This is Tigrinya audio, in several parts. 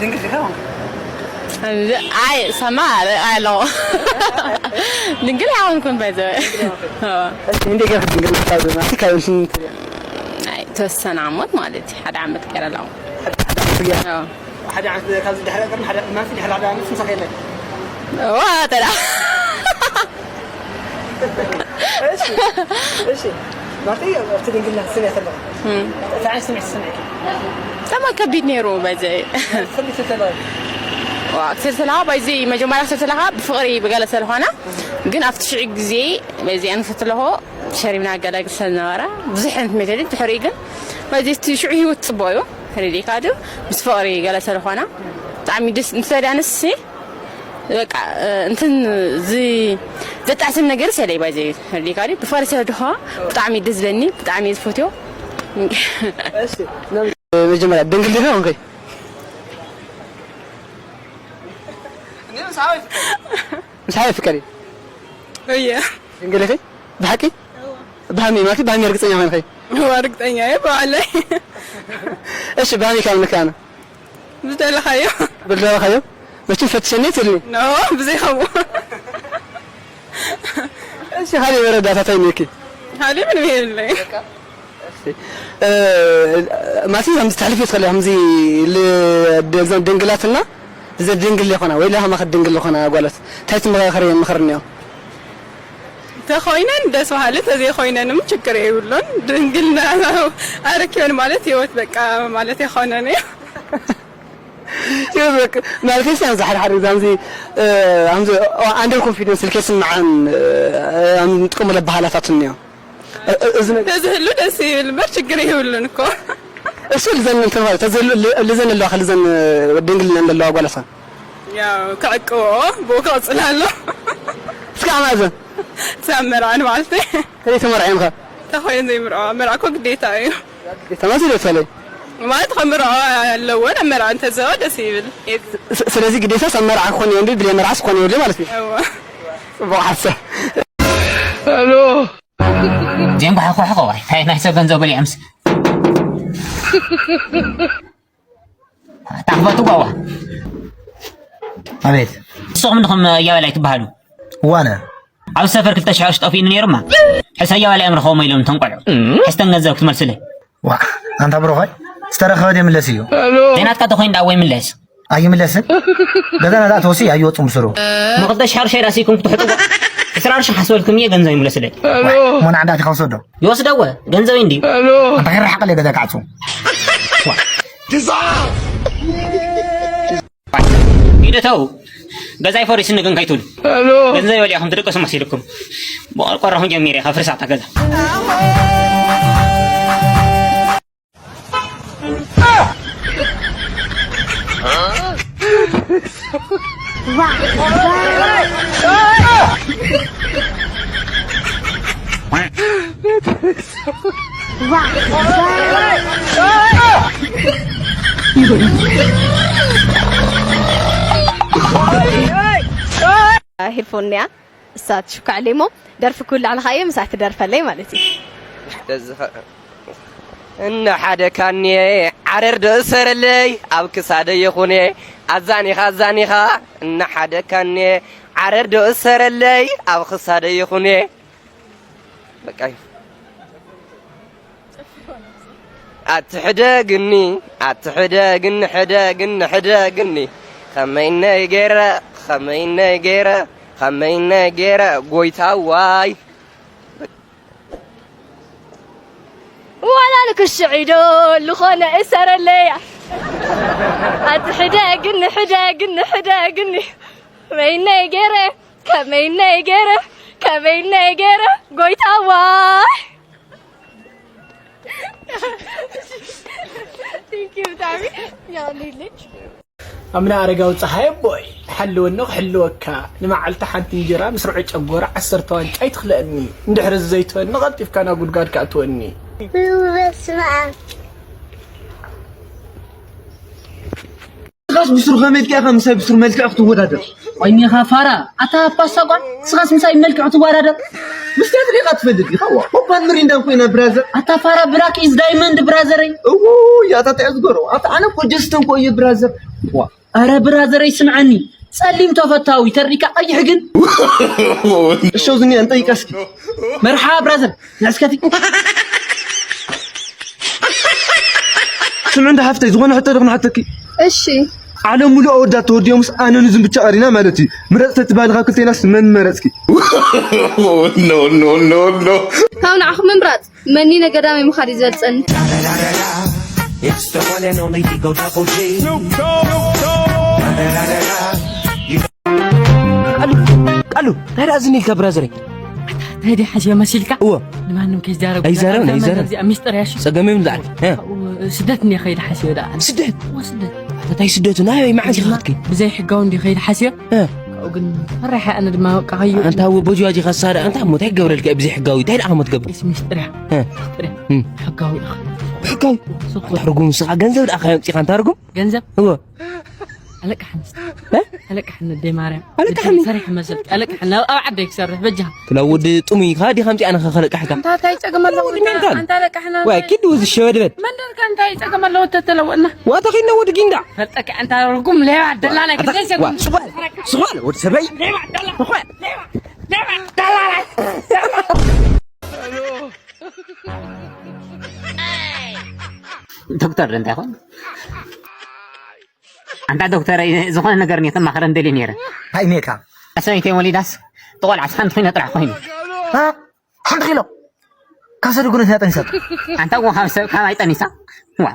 ድንግል ዲኻ? ኣይ ሰማ ኣይ ኣለኹ። ድንግል ኣይኮንኩን በዘ። እስቲ እንዴት ገርክ ድንግል ካብ ማቲ ካብ እንትን ኣይ ተወሰነ ዓመት ማለት እዩ። ሓደ ዓመት ገይረ ኣለኹ። ሓደ ዓመት ካብዚ ድሕሪ ቅድሚ ሓደ ማቲ ድሕሪ ሓደ ዓመት ምሳኸ የለን። ዋ ተዳ እሺ እሺ ማቲ ኣብቲ ድንግልና ስም ያተለኹ እንታይ ዓይነት ስምዒት ተሰሚዕኪ? ሰማ ከቢድ ነይሩ በዘ ትፈልጊ ትተለኹ ክትብል ከለኻ ባይዚ መጀመርያ ክትብል ከለኻ ብፍቕሪ ብገለ ስለኾነ ግን ኣብቲ ሽዑ ግዜ በዚ ኣነ ክትለሆ ሸሪብና ኣገዳግል ስለዝነበረ ብዙሕ ዓይነት ሜተድ ድሕሪኡ ግን በዚ እቲ ሽዑ ህይወት ፅቡቕ እዩ ተረዲእካ ድዩ ምስ ፍቕሪ ገለ ስለኾነ ብጣዕሚ ደስ ምስ ተዳንስ በቃ እንትን ዚ ዘጣዕስን ነገር ሰለይ ባይዘ ተረዲእካ ድዩ ብፍቕሪ ስለድኻ ብጣዕሚ ደስ ዝለኒ ብጣዕሚ ዝፈትዮ መጀመርያ ድንግል ዲኻ እንከይ ምስ ሓወይ ፍቀሪ እየ ድንግል ኢኺ ብሓቂ ብሃሚ ማለት ብሃሚ ርግፀኛ ኮይንኺ እዋ ርግጠኛ እየ ብባዕለይ እሺ ብሃሚ ካብ ንካነ ብዝደለኻዮ ብዝደለኻዮ መቸም ፈትሸኒ ትብልኒ ኖ ብዘይ ከምኡ እሺ ካልእ መረዳእታ እንታይ እኒኦኪ ካልእ ምንም የብለይ ማለት ከምዚ ተሕልፊ ትኽእሊ ከምዚ ደንግላትና ዘድንግል ይኾና ወይ ለሃማ ክድንግል ዝኾና ጓላት እንታይ ትመኻኸሪ ምኽሪ እኒኦ ተኾይነን ደስ በሃሊ ተዘይኮይነንም ችግር የብሉን ድንግልና ኣረኪበን ማለት ህይወት በቃ ማለት የኾነን እዩ ማለት ሲ ከምዚ ሓደ ሓደ ግዜ ከምዚ ከምዚ ኣንደር ኮንፊደንስ ልከ ስምዓን ንጥቀመሉ ኣባሃላታት እኒኦ እዚ ነገር ተዝህሉ ደስ ይብል እምበር ችግር ይብሉን እኮ እሱ ልዘን እንትን ማለት ተዝህሉ ልዘን ኣለዋ ልዘን ድንግልና እንደለዋ ጓለሳ ያው ከዕቅቦ ብኡ ክቕፅል ኣሎ እስከ ኣማዘን ሳብ መርዓን ማለት ከደይ ተመርዓዮም ከ ተኾይን ዘይምርዖ መርዓ እኮ ግዴታ እዩ ተማዚ ዶ ፈለይ ማለት ከምርዖ ኣለዎ ናብ መርዓ እንተዘዋ ደስ ይብል ስለዚ ግዴታ ሰብ መርዓ ክኾን ይወንዱ ብለይ መርዓስ ክኾን ይወንዱ ማለት እዩ እዋ ጽቡቕ ሓሳብ ዜንጓሓኳሕኸ ዋይ ታይ ናይ ሰብ ገንዘብ በሊዖምስ ታኽፈቱ ጓዋ ኣቤት ንስኹም እንድኹም እያበላይ ትበሃሉ ዋነ ኣብ ሰፈር ክልተ ሽሕ ቅርሺ ጠፊእኒ ነይሩማ ሕሰ እያበላይ ኣምርኸዎም ኢሎም እቶም ቆልዑ ሕስተን ገንዘብ ክትመልስለይ ዋ ኣንታ ብሩኸይ ዝተረኸበ ደምለስ እዩ ዘይናትካ ተኾይኑ ደኣ ወይ ምለስ ኣይምለስን ገዛ ናታ ተወሲ ኣይወፁም ብስሩ መቕደሽ ሕርሻ ዳሲኩም ክትሕጥዎ ዕስራ ቅርሺ ሓስበልኩም እየ ገንዘብ ይምለስለይ ሞና ዓዳ ኣቲኻ ውሰዶ ይወስደዎ ገንዘብ እንዲ ኣንታ ከይረሓቀለ ገዛ ካዕፁ ሂደተው ገዛይ ፈሪስኒ ግን ከይትብሉ ገንዘብ በሊዕኹም ትድቅሱ መሲልኩም ብቆርቆሮኹም ጀሚረ ካብ ፍርሳታ ገዛ ሄድፎን እኒኣ እሳ ትሽኩዓለይ እሞ ደርፊ ክውላዕ ለኻ እየ ምስኣ ትደርፈለይ ማለት እዩ እናሓደካኒ ዓረር ዶ እሰረለይ ኣብ ክሳደይ ይኹን ኣዛኒኻ ኣዛኒኻ እናሓደካኒ ዓረር ዶ እሰረለይ ኣብ ክሳደይ ይኹን በቃ እዩ ኣትሕደግኒ ኣትሕደግኒ ሕደግኒ ሕደግኒ ኸመይነይ ገይረ ኸመይነይ ገይረ ኸመይነይ ገይረ ጎይታዋይ ዋላ ንክሽዒዶ ልኾነ እሰረለያ ኣትሕደግኒ ሕደግኒ ሕደግኒ ከመይነይ ገይረ ከመይነይ ገይረ ከመይነይ ገይረ ጎይታዋይ ኣምና ኣረጋዊ ፀሃየ ኣቦይ ሓልወኒ ክሕልወካ ንመዓልቲ ሓንቲ እንጀራ ምስ ርዑ ጨጎራ ዓሰርተ ዋንጫ ይትኽለአኒ እንድሕሪ እዚ ዘይትበኒ ቀልጢፍካ ናብ ጉድጋድ ከእትወኒ በስመ ኣብ ኣስ ብስሩ ከመይ ኢልካ ኢኻ ምሳይ ብስሩ መልክዕ ክትወዳደር? ወይኔኻ ፋራ፣ ኣታ ፓስታ ጓል፣ ንስኻስ ምሳይ መልክዕ ክትወዳደር? ምስቲ ኣትሌት ኢኻ ትፈልጥ ኢኻ፣ ዋ፣ ኮፓን ምሪንዳን ኮይና ብራዘር። ኣታ ፋራ፣ ብላክ ኢዝ ዳይመንድ ብራዘረይ። እዉ፣ ያታ እንታይ ዝገርም? ኣታ ኣነ እኮ ጀስተን እኮ እየ ብራዘር። ዋ። ኣረ ብራዘረይ ስምዓኒ፣ ጸሊም ተፈታዊ፣ ተሪካ ቀይሕ ግን። እሾ ዝኒ እንጠይቀ እስኪ። መርሓባ ብራዘር፣ ንዕስከቲ። ስምዒ እንዳ ሓፍተይ፣ ዝኾነ ሕቶ ዶ ክንሓተኪ? እሺ። ዓለም ሙሉእ ኣወዳት ተወዲኦምስ ኣነ ንዝም ብቻ ቀሪና ማለት እዩ። ምረጽ ተትባህሊ ካብ ክልቴናስ መን መረጽኪ? No, no, no, no. ካብ ንዓኹም ምምራጽ መኒ ነገዳም ምዃድ እዩ ዘልጸኒ። It's the one and only Digo Double G. ቃሉ፣ ቃሉ፣ እንታይ ደኣ ዝን ኢልካ ብራዘረይ? እንታይ ድዩ ሓስዮ መሲልካ? እወ። ንማንም ከይዛረብ። ኣይዛረብን፣ ኣይዛረብን። እዚኣ ሚስጥር እያ፣ እሺ? ጸገም የብሉን ዝዓል። እ። ካብኡ ስደት እንድየ ከይደ ሓስዮ ደኣ። ስደት? እወ፣ ስደት። ኣታ እንታይ ስደት? ናበይ መዓስ ኢኻ ክትከይድ? ብዘይ ሕጋዊ እንድየ ከይደ ሓስዮ። እ። ካብኡ ግን ፈሪሐ ኣነ ድማ በቃ ከይደ። ኣንታ እወ በጅዋጅ ኢኻ ትሳረ። ኣንታ እሞ እንታይ ክገብረልካ እዩ ብዘይ ሕጋዊ? እንታይ ደኣ እሞ ትገብር? እስ ሚስጥር እያ። እ። ሚስጥር እያ። እም። ሕጋዊ ኢኻ። ሕጋዊ? ስኹር። ኣንታ ርጉም ንስኻ ገንዘብ ደኣ ካበይ ኣምጺኻ ኣንታ ርጉም? ገንዘብ? እወ። ኣለቅሓኒ እስቲ። እ? ኣለቅሓኒ ኣደይ ማርያም። ኣለቅሓኒ? ሰሪሐ መሰልኪ። ኣለቅሓኒ። ኣብ፣ ኣብ ዓደይ ክሰርሕ በጃኻ። ክላ ወዲ ጥሙይ ኢኻ ዲኻ ኣምጺኣ ንኸ ከለቅሓካ? ኣንታ እንታይ ጸገም ኣለዎ? ወዲ ሜንታል። ኣንታ ኣለቅሓና። ወይ ኪድ ወዚ ሸወድ በል። መንደርካ እንታይ ጸገም ኣለዎ ተተለወጥና? ዋታ ኪድና ወዲ ጊንዳ። ፈልጠካ ኣንታ ርጉም ሌባ ደላላ ኣታ-፣ ግዜ ዋ፣ ሰጉም። ስጓል፣ ስጓል፣ ወዲ ሰበይ። ሌባ ደላላ። ስጓል። ሌባ፣ ሌባ ደላላ። ዶክተር ዶ እንታይ ይኾን? ኣንታ ዶክተረይ፣ ዝኾነ ነገር እኔ ተማኽረን ደልየ ነይረ። እንታይ እኔካ? ሰበይተይ ወሊዳስ፣ ተቖልዓስ ሓንቲ ኪሎ ጥራሕ ኮይኑ። ሃ? ሓንቲ ኪሎ? ካብ ሰደጉነት እያ ጠኒሳቶ። ኣንታ እኮ ካብ ሰብ፣ ካብ ኣይጠኒሳ? ዋ።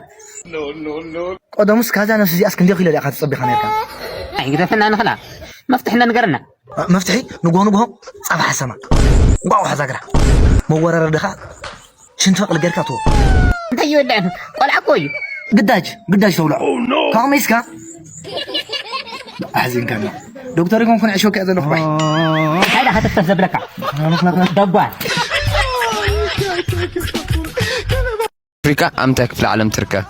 ቀደሙስ ካዛ ነብሲ እዚኣስ ክንደይ ኪሎ ኢኻ ትጸቢኻ ነርካ? ኣይግደፈና ንኽላ። መፍትሒ እንዳ ንገረና። መፍትሒ ንግሆ ንግሆ ጻባ ሓሰማ። እንቋቑሖ ዛግራ። መወራረድኻ ሽንቲ በቕሊ ጌርካ ትዎ። እንታይ ይበልዕ? ቆልዓ እኮ እዩ። ግዳጅ፣ ግዳጅ ተብልዖ። ካብኡ መይስካ? ኣሕዚንካና። ዶክተር ይኮንኩን ዕሾክ እየ ዘለኹ ባይ። እንታይ ደኣ ክትፍተፍ ዘብለካ? ደጓል። ኣፍሪቃ ኣብ ምንታይ ክፍለ ዓለም ትርከብ?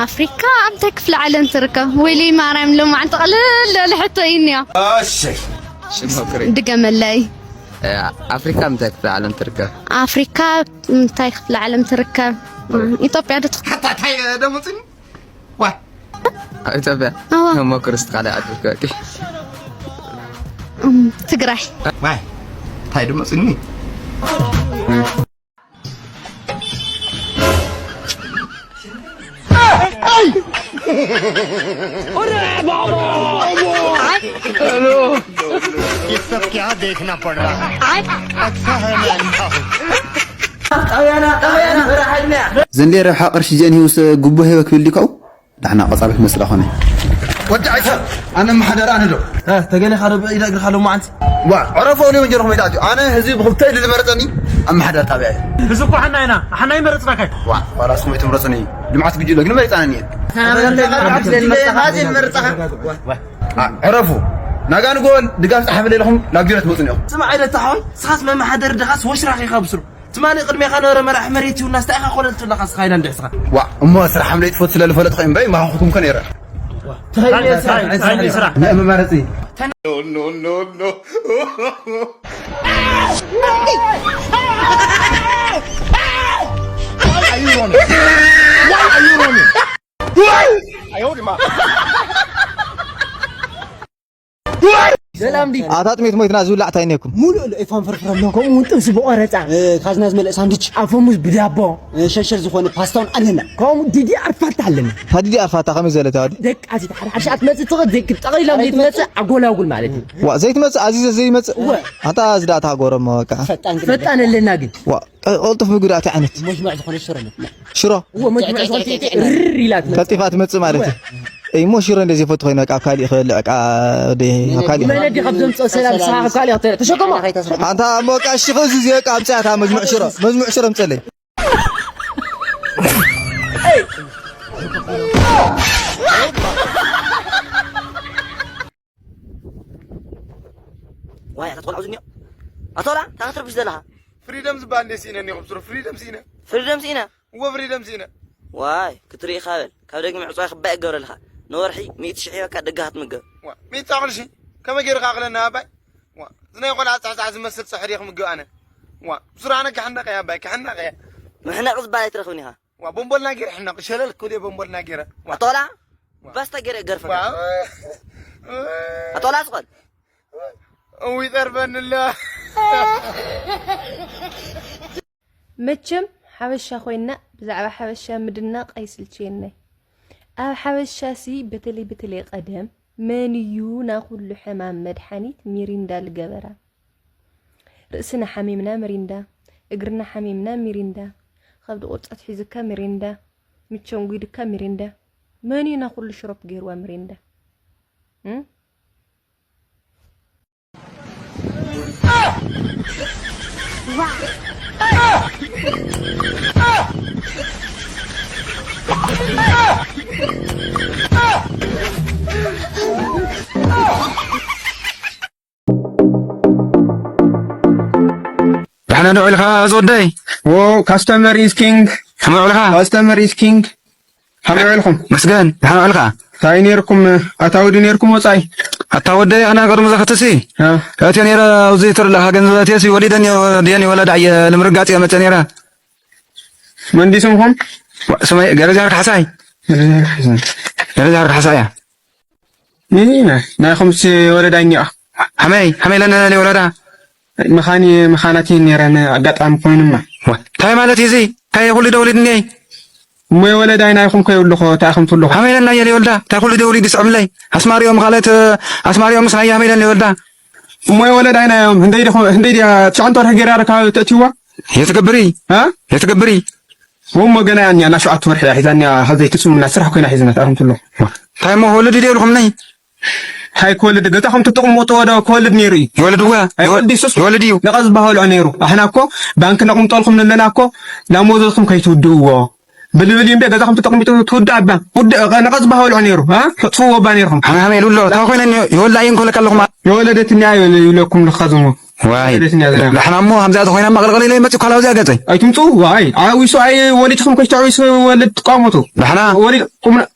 ኣፍሪካ ኣብ ምንታይ ክፍለ ዓለም ትርከብ? ወይሊ ማርያም፣ ሎማዓንቲ ቀልል ዝበለ ሕቶ እዩ እኒኦ። እሺ። ሽም ሞክሪ። ድገመለይ። እ፣ ኣፍሪካ ኣብ ምንታይ ክፍለ ዓለም ትርከብ? ኣፍሪካ ኣብ ምንታይ ክፍለ ዓለም ትርከብ? ኢትዮጵያ ዶ ትኸውን? ሓታ እንታይ ደመፅኒ? ዋ። ኣብ ኢትዮጵያ? እዋ። ሞክሪ እስቲ ካልእ ዓዲ ትከቂ። እም፣ ትግራይ። ዋይ። እንታይ ደመፅኒ? ये सब क्या देखना पड़ रहा है? अच्छा है मैं अंधा हूँ। ዘንዴ ረብሓ ቅርሺ ጀን ሂውስ ጉቦ ሂበ ክብል ዲካው? ዳሕና ቀጻብሕ መስላ ኾነ። ወዲ ዓይሳ፣ ኣነ መሓደር ኣነ ዶ? እ፣ ተገሊኻ ዶ ብኢደ እግርኻ ሎማዓንቲ? ዋ፣ ዕረፎ እኔ ወንጀልኩም ይትኣትዩ። ኣነ ህዝቢ ብኽልተ ኢዱ ዝመረጸኒ ኣብ መሓደር ጣብያ እዩ። እዚ እኮ ሓና ኢና፣ ሓና ይመረጽናካ። ዋ፣ ዋላ እስኹም ኣይትምረጹኒ። ልምዓት ግድሎ ግን መሪጻና እኒኤ። ዋ፣ ዕረፉ። ናጋ ንጎ ድጋፍ ጸሓፈለይ ኢልኹም ናብ ቢሮ ትመጹኒ ኢኹም። ስማዕ፣ ኣይደታ ሓወይ፣ ንስኻስ መመሓደር ድኻስ ወሽራኽ ኢኻ ብስሩ። ትማሊ ቅድሜኻ ነበረ መራሒ መሬት እዩ፣ እናስታ ኢኻ ኮለል ትብለኻ፣ እስኻ ኢላ እንድሕስኻ። ዋ፣ እሞ ስራሕ ሓምለይ ትፈቱ ስለ ዝፈለጥኹ እምበይ፣ መሃኹኩም ከ ነይረ። እንታይ ስራሕ? እንታይ ስራሕ? ንመማረፂ። No, no, no, no. Why are you running? Why are you running? ሰላም ዲ። ኣታ ጥሜት ሞይትና ዝብላዕ እንታይ ነኩም? ሙሉእ ልእፋን ፍርፍር ኣሎ። ከምኡ እውን ጥብሲ ብቆረፃ፣ እ፣ ካዝና ዝመልአ ሳንዱች፣ ኣፈሙዝ ብዳቦ፣ እ፣ ሸርሸር ዝኾነ ፓስታውን ኣለና። ከምኡ ዲዲ ኣርፋታ ኣለና። እታ ዲዲ ኣርፋታ ከመይ ዘለት ኣዲ? ደቃ እዚ ተሓደ ሓድሽ ኣትመጽእ ትኽእል፣ ዘይክድ ጠቕሊላ ዘይትመጽእ ኣጎላጉል ማለት እዩ። ዋ፣ ዘይትመጽእ፣ ኣዚዘ ዘይመጽእ? እወ። ኣታ እዚ ደኣ ታጎረሞ በቃ። ፈጣን ግን ፈጣን ኣለና ግን። ዋ፣ ቀ-፣ ቀልጡፍ ምግቢ ደኣ እንታይ ዓይነት? መጅሙዕ ዝኾነ ሽሮ ነትና። ሽሮ? እወ፣ መጅሙዕ ዝኾነ ርር ኢላ ትመጽእ። ቀልጢፋ ትመጽእ ማለት እዩ። እይ፣ እሞ ሽሮ እንደ ዘይፈቱ ኮይኑ፣ በቃ፣ ኣብ ካሊእ ክበልዕ፣ በቃ፣ ወደ፣ ኣብ ካሊእ። መን ኣዲ ካብ ዘምጽኦ ሰላም፣ ንስኻ ካብ ካሊእ ክትበልዕ። ተሸከሞ። ኣንታ፣ እሞ፣ በቃ፣ እሺ፣ ኸዚ፣ እዚ፣ በቃ፣ ኣምጽኣታ መጅሙዕ ሽሮ። መጅሙዕ ሽሮ ኣምጽኣለይ። ዋይ፣ ኣታ ትቆልዑ ዝኒኦ። ኣታ ቆልዓ፣ እንታይ ክትርብሽ ዘለኻ? ፍሪደም ዝበሃል እንደ ስኢነ እኒኦ፣ ብስሩ ፍሪደም ስኢነ። ፍሪደም ስኢነ? እወ፣ ፍሪደም ስኢነ። ዋይ፣ ክትርኢ ኢኻ በል። ካብ ደግሚ ዕፅዋ ክባእ ይገብረልኻ። ንወርሒ ሚእቲ ሽሕ ሂበካ ደጋ ክትምገብ። ዋ፣ ሚእቲ ቁርሺ? ከመይ ገይሩ ክኣኽለኒ ኣባይ? ዋ፣ እዚ ናይ ቆልዓ ጻዕጻዕ ዝመስል ጸሕሪ ክምገብ ኣነ? ዋ፣ ብስሩ ኣነ ክሕነቕ እየ ኣባይ፣ ክሕነቕ እየ። ምሕናቕ ዝበሃል ኣይትረኽብን ኢኻ። ዋ፣ ቦምቦልና ገይረ ሕነቕ፣ ሸለል ክብል እየ ቦምቦልና ገይረ። ዋ። ኣቶ ቆልዓ፣ ዋ። ባስታ ገይረ ገርፈካ። ዋ። ኣቶ ቆልዓ ስቆል። እው ይጠርበኒ ኣሎ። መቸም ሓበሻ ኮይና ብዛዕባ ሓበሻ ምድናቕ ኣይስልችየናይ። ኣብ ሓበሻሲ በተለይ በተለይ ቀደም መን እዩ ናኹሉ ሕማም መድሓኒት ሚሪንዳ ልገበራ? ርእስና ሓሚምና ሚሪንዳ፣ እግርና ሓሚምና ሚሪንዳ፣ ከብዲ ቁርፀት ሒዝካ ሚሪንዳ፣ ምቸንጒድካ ሚሪንዳ። መን እዩ ናኹሉ ሽሮፕ ገይርዋ ሚሪንዳ? እም? ደሓና ዶ ውዒልካ ዝወደይ? ዎ፣ ካስተመር ኢዝ ኪንግ። ከመይ ውዒልካ? ካስተመር ኢዝ ኪንግ። ከመይ ውዒልኩም? መስገን፣ ደሓና ውዒልካ? እንታይ ነይርኩም? ኣታ ወዲ ነይርኩም ወጻኢ? ኣታ ወደይ፣ ኣነ ቅድሚ ዘኽትሲ እ። እትዮ ነይረ፣ ኣብዚ ትርኢ ኣለኻ፣ ገንዘብ እትዮሲ ወሊደን እዮ፣ ድየን ይወለዳ እየ፣ ንምርጋጽ እየ መጸ ነይረ። መን ድዩ ስምኹም? ስመይ ገረጃር ካሕሳይ። ገረጃር ካሕሳይ። ገረጃር ካሕሳይ እያ። እ፣ ናይኹምሲ ወለዳ እኒኣ? ሓመይ፣ ሓመይ ለነ ለይ ወለዳ። መኻኒ፣ መኻናት እየን ነይረን፣ ኣጋጣሚ ኮይኑማ። ዋ፣ እንታይ ማለት እዩ እዚ? እንታይ ኩሉ ደውሊድኒ እየ? እሞ የወለዳይ ናይኹም ከይብልኹ፣ እንታይ ኢኹም ትብልኹ? ሓመይ ለና እየ ለይ ወልዳ። እንታይ ኩሉ ደውሊድ ይስዕብለይ? ኣስማሪኦም ካልኦት፣ ኣስማሪኦም ምስ ናየ ሓመይ ለና ይወልዳ። እሞ የወለዳይ ናዮም፣ ህንደይ ዲኹም፣ ህንደይ ድያ ትሽዓንተ ወርሒ ገይራ ርካብ ተእትይዋ? የትገብሪ? እ? የትገብሪ? እሞ ገና እያ እኒኣ፣ እና ሸውዓተ ወርሒ እያ ሒዛኒያ፣ ኸዘይ ትስሙና ስራሕ ኮይና ሒዝና፣ እንታይ ኢኹም ትብልኹ? እንታይ እሞ ክወልድ ድየ ኢልኹምኒ? እንታይ ክወልድ? ገዛኹም ትጥቕምጥዎ ዶ ክወልድ ነይሩ እዩ? ይወልድ እወ። ኣይወልድ ይሱስ። ይወልድ እዩ። ነቐዝ ባህልዖ ነይሩ። ኣሕና እኮ ባንክ ነቕምጠልኩም ንለና እኮ ናብ መወዘዝኩም ከይትውድእዎ። ብልብል እዩ እምበር ገዛኹም ትጥቕምጡ ትውድእ ኣባ። ውድእ፣ ነቐዝ ባህልዖ ነይሩ። እ? ተጥፍዎ ኣባ ነይርኩም። ሓመ ሓመ ኢሉ ኣሎ። እንታይ ኮይነ ይወልድ ኣየን ክብለካ ኣለኹም? የወለደትኒ እያ ይብለኩም ኣለኹ ዝሞ። ዋይ። የወለደትኒ እያ ዝና። ዳሕና እሞ ከምዚኣ ተኾይና ማቕልቕል ኢለ ይመጽእ እኳ ላውዚኣ ገጸይ። ኣይትምጹ፣ ዋይ። ዓዊሱ ኣይ ወሊድኩም ከይትዕዊሱ ወለድ ትቃወሙቱ። ዳሕና። ወሊድ ቁምና-፣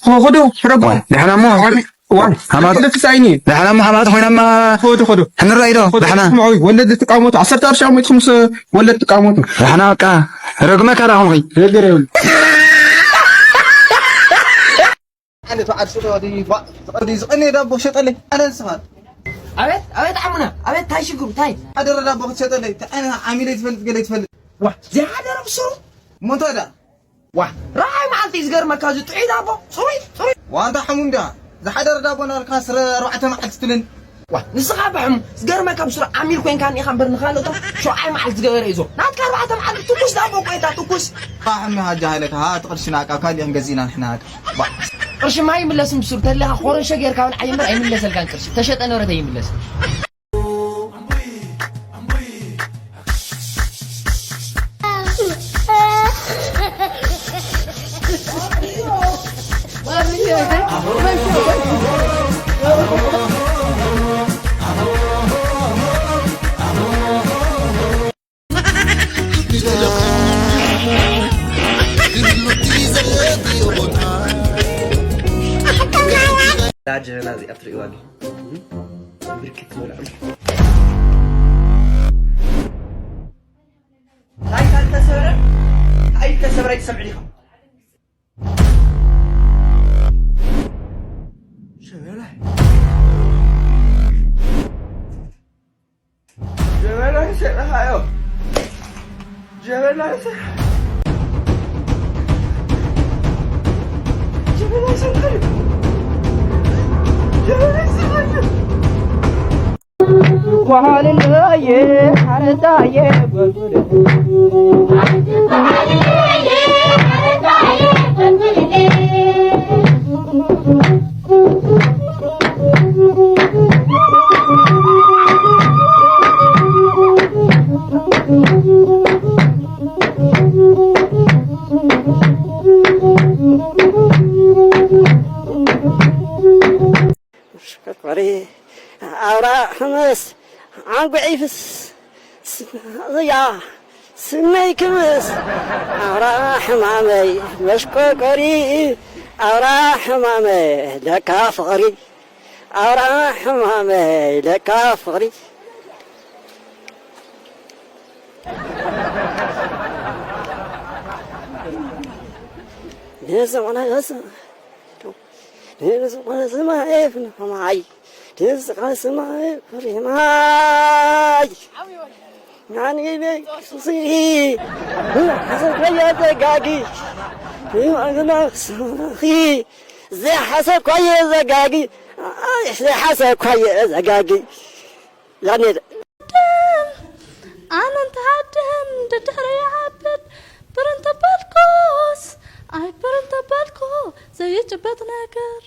ኹ-፣ ኹዱ፣ ረግሙ። ዋይ፣ ዳሕና እሞ። ዓቢ-፣ ዋይ። ሃማት-፣ ለፍስ ኣይኒ። ዳሕና እሞ ሃማት ኮይናማ ኹዱ፣ ኹዱ። ክንረኣይ ዶ? ኹዱ፣ ዳሕና። ስምዑ፣ ወለድ ትቃወሙቱ። ዓሰርተ ቅርሺ ኣሚጥኩም ስ-፣ ወለድ ትቃወሙቱ። ዳሕና በቃ። ረግመካ ዳኹምኺ። ነገር የብሉ። ኣነ ተዓድ ሽጦ ወዲ ባ-፣ ዝቐ-፣ ዝቐነ ዳቦ ሸጠለይ። ኣነ ንስኻ። ኣቤት፣ ኣቤት ዓሙና፣ ኣቤት ታይ ሽግሩ፣ ታይ? ሓደረ ዳቦ ክትሸጠለይ። ታይ ኣነ ዓሚለ ትፈልጥ፣ ገለ ትፈልጥ። ዋ፣ ዘይሓደረ ብስሩ። እሞ እንታይ ደኣ? ዋ፣ ረኣይ መዓልቲ እዩ ዝገርመካ፣ እዚ ጥዑይ ዳቦ፣ ጽሩይ፣ ጽሩይ። ዋ፣ ኣንታ ሕሙም ድኣ? ዝሓደረ ዳቦ እናበልካ ስረ ኣርባዕተ መዓልቲ ትብለኒ። ዋ፣ ንስኻ ብሕሙ፣ ዝገርመካ ብስሩ ዓሚል ኮይንካ እኒኻ እምበር ንኻልኦቶም ሸውዓይ መዓልቲ ዝገበረ እዩ ዞ። ናትካ ኣርባዕተ መዓልቲ ትኩስ ዳቦ እኮ እታ ትኩስ። ባ ሕሚ ሃጃ ሃይለካ፣ ሃ፣ እቲ ቅርሽና ኣቃ፣ ካልእ ክንገዝእና ንሕና ኣቃ። ባ። ቅርሺ ማይ ይምለስን ብስሩ፣ ተለኻ ኮረሾ ጌርካ ብልዓዮ እምበር ኣይምለሰልካን ቅርሺ። ተሸጠ ንብረት ኣይምለስን። እዛ ጀበና እዚኣ ትርእይዋ ዶ? ብርክት ዝበለ ዕምር። እንታይ ካልተሰብረ? ኣይተሰብረ ኣይትሰምዕን ኢኻ። ጀበና። ጀበና ሸጥኻዮ። ጀበና ሸ-፣ ጀበና ሸጥኻዮ። ጀበና ሸጥኻዮ። ጓሃልለየ ሓረታየ በርቱለ። ሽኮኮሪ ኣውራ ሕምስ ዓንጉዒ ፍስ ያ ስመይ ክምስ ኣውራ ሕማመይ መሽኮኮሪ ኣውራ ሕማመይ ለካ ፍቕሪ፣ ኣውራ ሕማመይ ለካ ፍቕሪ። ንዝኾነ ንዝኾነ ዝማኤፍ ንኸማይ ንዝኾነ ዝማኤፍ ፍሪማይ። ናንጊቤ ሱሲ ሓሰብ ከየ ዘጋጊ ንማግና ሱሲ ዘይሓሰብ ከየ ዘጋጊ ዘይሓሰብ ከየ ዘጋጊ ዛኔ ኣነ እንተሃድም ደድሕረይ ይዓብድ ብር እንተበልኩስ ኣይ ብር እንተበልኩ ዘይጭበጥ ነገር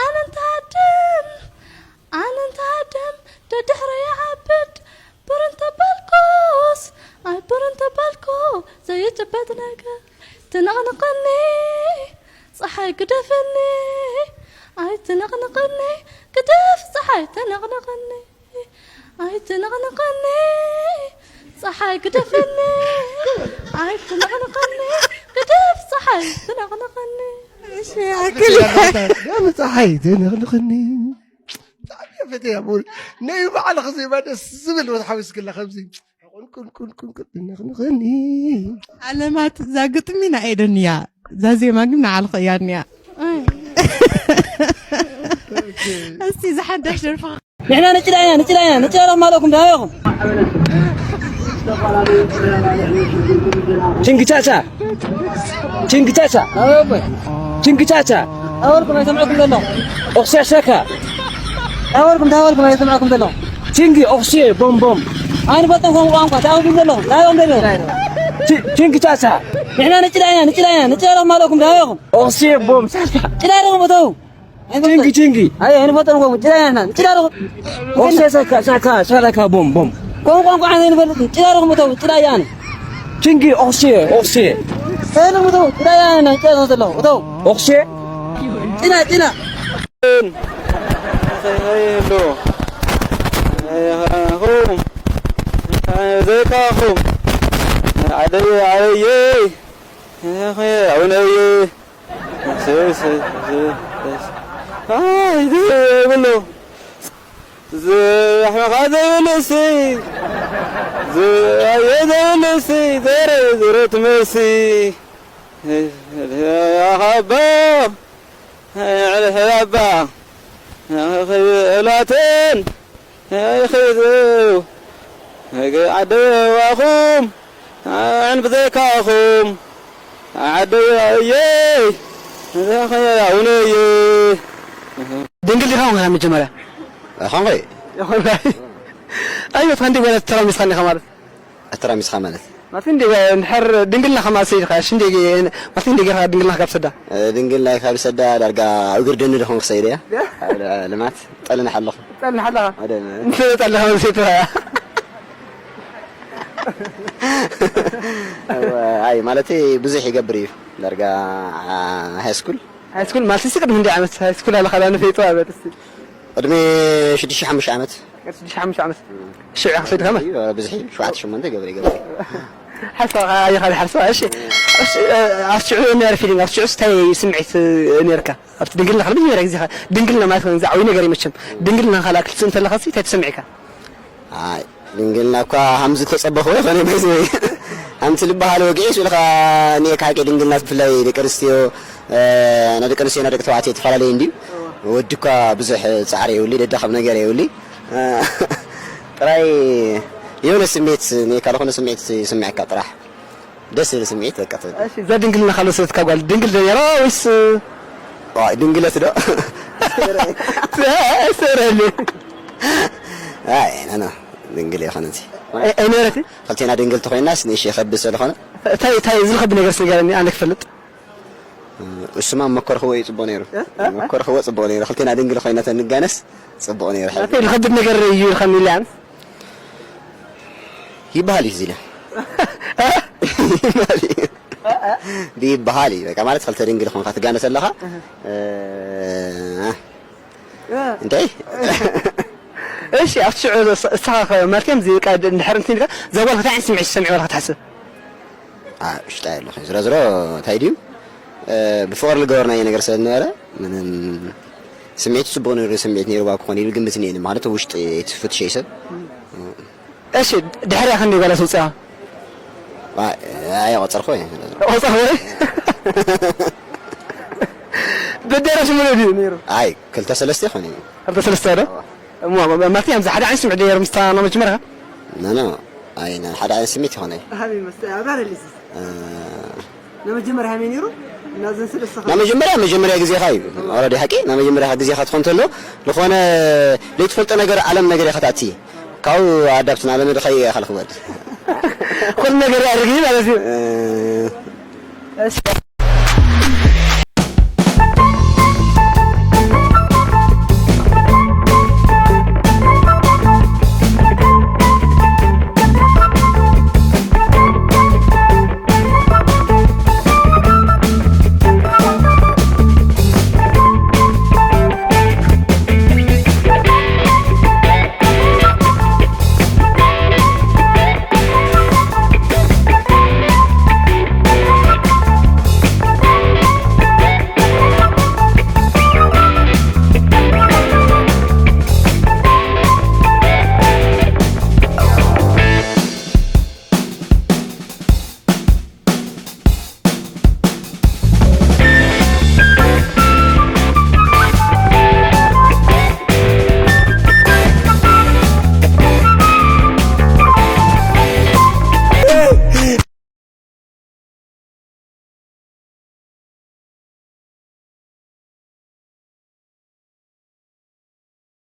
ኣነ እንተሃድም ኣነ እንተሃድም ደድሕረይ ይዓብድ ብር እንተበልኩስ ኣይ ብር እንተበልኩ ዘይጭበጥ ነገር ትንቕንቐኒ ፀሓይ ግደፍኒ ኣይ ትንቕንቐኒ ግደፍ ፀሓይ ትንቕንቐኒ ኣይትንቕንቐኒ ፀሓይ ግደፍኒ ኣይትንቕንቐኒ ግደፍ ፀሓይ ትንቕንቐኒ ደም ፀሓይ ትንቕንቐኒ ብጣዕሚ እየ ፈትያ ብኡል ነዩ በዓልኺ ዜማ ደስ ዝብል ወትሓዊስክላ ከምዚ ቁንቁንቁንቁንቁን ትንቕንቐኒ ኣለማት እዛ ግጥሚ ናይ ኤደን እያ እዛ ዜማ ግን ንዓልኺ እያ እኒኣ እስቲ እዛ ሓዳሽ ደርፊ ንሕና ንጭዳ ኢና ንጭዳ ኢና ንጭዳ ዶ ማለኩም ደሃበኹም ችንግቻቻ ችንግቻቻ ችንግቻቻ ኣወልኩም ኣይሰምዐኩም ዘሎ ኦክሲያሻካ ኣወልኩም ኣወልኩም ኣይሰምዐኩም ዘሎ ችንጊ ኦክሲ ቦምቦም ኣይንፈልጦም ከም ቋንቋ ታውኩም ዘለኹም ታውኩም ዘለኹም ችንግቻቻ ንሕና ንጭዳ ኢና ንጭዳ ኢና ንጭዳ ዶ ማለኩም ደሃበኹም ኦክሲ ቦም ሳልታ ጭዳ ዶ መተው ችንጊ ችንጊ ኣይ ኣይንፈልጦም ኮም ጭዳ ኢና ንሕና ጭዳ ዶ ኦክሲ ሳካ ሳካ ሳላካ ቦም ቦም ኮም ቋንቋ ዓይነ ንፈልጥ ጭዳ ዶ መተው ጭዳ ያነ ችንጊ ኦክሲ ኦክሲ ሰነ መተው ጭዳ ያነ ጭዳ ዶ ተለው ተው ኦክሲ ጭዳ ጭዳ ዘይካኹም ዓደይ ዓበየይ ኣውነይ ይብሉ ዝሕመኻ ዘይብሉ ሲ ዝኣየ ዘይብሉ ሲ ዘረ ዝረት መሲ ሓባ ዕልሕላባ ክብላትን ይኽይዱ ዓደዋኹም ኣን ብዘይካኹም ዓደዋየይ ኣውነየ ድንግል ዲኻ ኾንካ መጀመርያ ኾንኮይ ኣይበትካ እንዲ ጓላት ተራሚስካ እንዲኻ ማለት ኣተራሚስካ ማለት ማለት እንዲ እንድሕር ድንግልና ከማሰ ኢልካ ሽንዴ ማለት እንዲ ጌርካ ድንግልና ካብ ሰዳ ድንግልና ካብ ሰዳ ዳርጋ ኣብ ግርደኒ ደኹም ክሰይደ እያ ልማት ጠልንሕ ኣለኹ ጠልንሕ ኣለኻ ጠልኻ መሴት ኣይ ማለት ብዙሕ ይገብር እዩ ዳርጋ ሃይስኩል ሃይስኩል ማለት ሲ ቅድሚ እንዲ ዓመት ሃይስኩል ኣለኻ ዳ ንፈይጥዋ በል እስቲ ቅድሚ ሽዱሽተ ሓሙሽተ ዓመት ሽዱሽተ ሓሙሽተ ዓመት ሽዑ ክሰይድ ከመ ብዙሕ ሸውዓተ ሸሞንተ ገብረ ገብረ ሓሳብ ኣየኻ ሓሳብ እሺ ኣብቲ ሽዑ ነረ ፊሊንግ ኣብቲ ሽዑ እንታይ ስምዒት ነርካ ኣብቲ ድንግልና ከለ መጀመርያ ግዜ ድንግልና ማለት ከ ዝዓብይ ነገር ይመቸም ድንግልና ካልኣ ክትስእ እንተለካ ሲ እንታይ ተሰሚዕካ ኣይ ድንግልና እኳ ሃምዚ ተጸበኽዎ ይኾነ ባይዘ ሃምቲ ልበሃል ወግዒ ስልኻ ንየካ ሓቂ ድንግልና ብፍላይ ደቂ ኣንስትዮ ናይ ደቂ ኣንስትዮ ናይ ደቂ ተባዕትዮ ተፈላለየ እንድዩ ወዲ እኳ ብዙሕ ጻዕሪ የብሉይ ደዳኸም ነገር የብሉይ ጥራይ የሆነ ስሜት ንየካ ዝኾነ ስሜት ይስምዐካ ጥራሕ ደስ ዝብል ስምዒት በቃ ትብል። እሺ እዛ ድንግልና ካልኦት ሰበትካ ጓል ድንግል ዶ ነይራ ወይስ ዋይ ድንግለት ዶ ሰረሉ ኣይ ና ና ድንግል የኾነ እዚ ኣይነበረትን ክልቴና ድንግል ተኾይናስ ንእሽ የኸብድ ስለኾነ እንታይ እንታይ ዝኸብድ ነገር ስነገረኒ ኣነ ክፈልጥ እሱማ መኮርክዎ እዩ ጽቡቕ ነይሩ መኮርክዎ ጽቡቕ ነይሩ ክልቴና ድንግል ኮይና ተንጋነስ ጽቡቕ ነይሩ ሕጂ ናተይ ዝኸብድ ነገር እዩ ኢልካኒ ኢለ ኣነስ ይበሃል እዩ ዚለ ይበሃል እዩ ብይበሃል እዩ በቃ ማለት ክልተ ድንግል ኾንካ ትጋነስ ኣለኻ እንታይ እሺ ኣብቲ ሽዑ እስኻ ማለት እዮም ዝቃ እንድሕር እንትን ኢልካ ዘጓል እንታይ ዓይነት ስምዒት ዝሰምዕ ወላ ክትሓስብ ውሽጣ ኣለኹ ዝሮ ዝሮ እንታይ ድዩ ብፍቕሪ ዝገበርናዮ ነገር ስለ ዝነበረ ምንም ስምዒት ጽቡቕ ነይሩ፣ ስምዒት ነይርዋ ክኾን ኢሉ ግምት እኒኤኒ። ማለት ውሽጢ እቲ ፍትሸይ ሰብ። እሺ፣ ድሕሪኣ ክንደይ ጓል ኣስወፅኣ? ኣይቆጸርኩ። ቆፀር ወይ ብደረሽ ሙሉ ድዩ ነይሩ? ኣይ ክልተ ሰለስተ ይኾን እዩ። ክልተ ሰለስተ ዶ? እሞ ማለት ኣብዚ ሓደ ዓይነት ስምዒት ዶ ነይሩ ምስታ ናይ መጀመርያ? ኖ ኖ፣ ኣይ ናይ ሓደ ዓይነት ስምዒት ይኾን እዩ። هذه مست أبرار اللي نمجمر هامين يرو نازن سلسة ናይ መጀመርያ መጀመርያ ግዜኻ እዩ። ኦልሬዲ ሓቂ ናይ መጀመርያ ግዜኻ ትኾን ተሎ ዝኾነ ዘይትፈልጦ ነገር ዓለም ነገር ኢኻ ትኣቲ። ካብኡ ኣዳፕት ናብ ለመድኻዮ ኢኻ ልኽበድ። ኩሉ ነገር ያድርግ ማለት እዩ። እሺ፣